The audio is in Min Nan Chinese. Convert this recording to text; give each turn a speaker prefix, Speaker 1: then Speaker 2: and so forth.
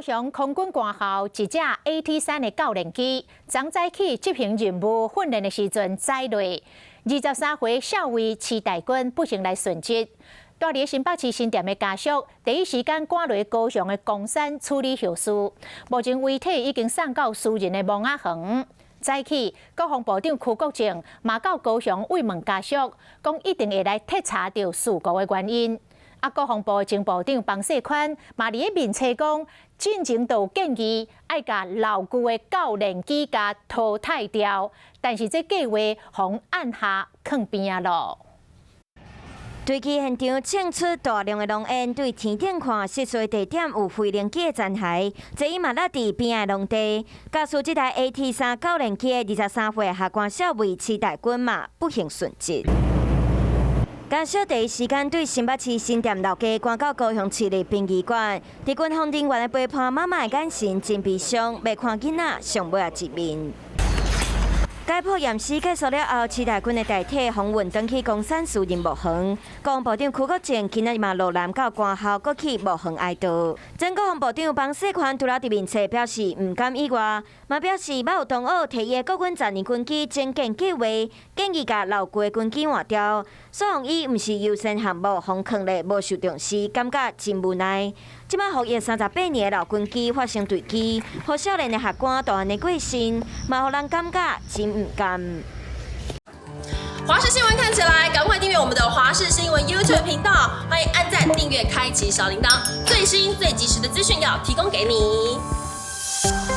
Speaker 1: 高雄空軍官校一隻 AT-3的教練機，昨早起執行任務訓練的時陣載落，23歲少尉徐大軍不幸來殉職。住佇新北市新店的家屬，第一時間趕來高雄的岡山處理後事。目前遺體已經送到私人的墓仔園。早起，國防部長邱國正嘛到高雄慰問家屬，講一定會來徹查著事故的原因。啊，國防部前部長彭世寬嘛佇咧面冊講，進前就有建議愛共老舊的教練機共淘汰掉，但是這計劃予按下囥邊仔囉。
Speaker 2: 墜機現場衝出大量的濃煙，對天頂看，失事地點有飛行機的殘骸，這伊嘛落佇邊仔農地。駕駛這台 AT-3教練機的23歲學官少尉徐大軍嘛，不幸殉職。家屬第一時間對新北市新店老家趕到高雄市立殯儀館，佇軍方人員的陪伴，媽媽的眼神真悲傷，欲看囡仔上尾仔一面。解剖驗屍結束了後，徐大軍的遺體予運轉去岡山私人墓園。國防部長邱國正今仔日嘛落南到官校，閣去墓園哀悼。前國防部長彭世寬除了佇面冊表示毋甘以外，嘛表示捌有同學提伊的國軍十年軍機整建計劃，建議共老舊的軍機換掉。所以伊毋是優先項目，予囥咧無受重視，感覺真無奈。這擺服役38年的老軍機發生墜機，予少年的學官就按呢過身，嘛予人感覺真毋甘。
Speaker 3: 華視新聞看起來，趕快訂閱我們的華視新聞 YouTube 頻道，歡迎按讚、訂閱、開啟小鈴鐺，最新最及時的資訊要提供給你。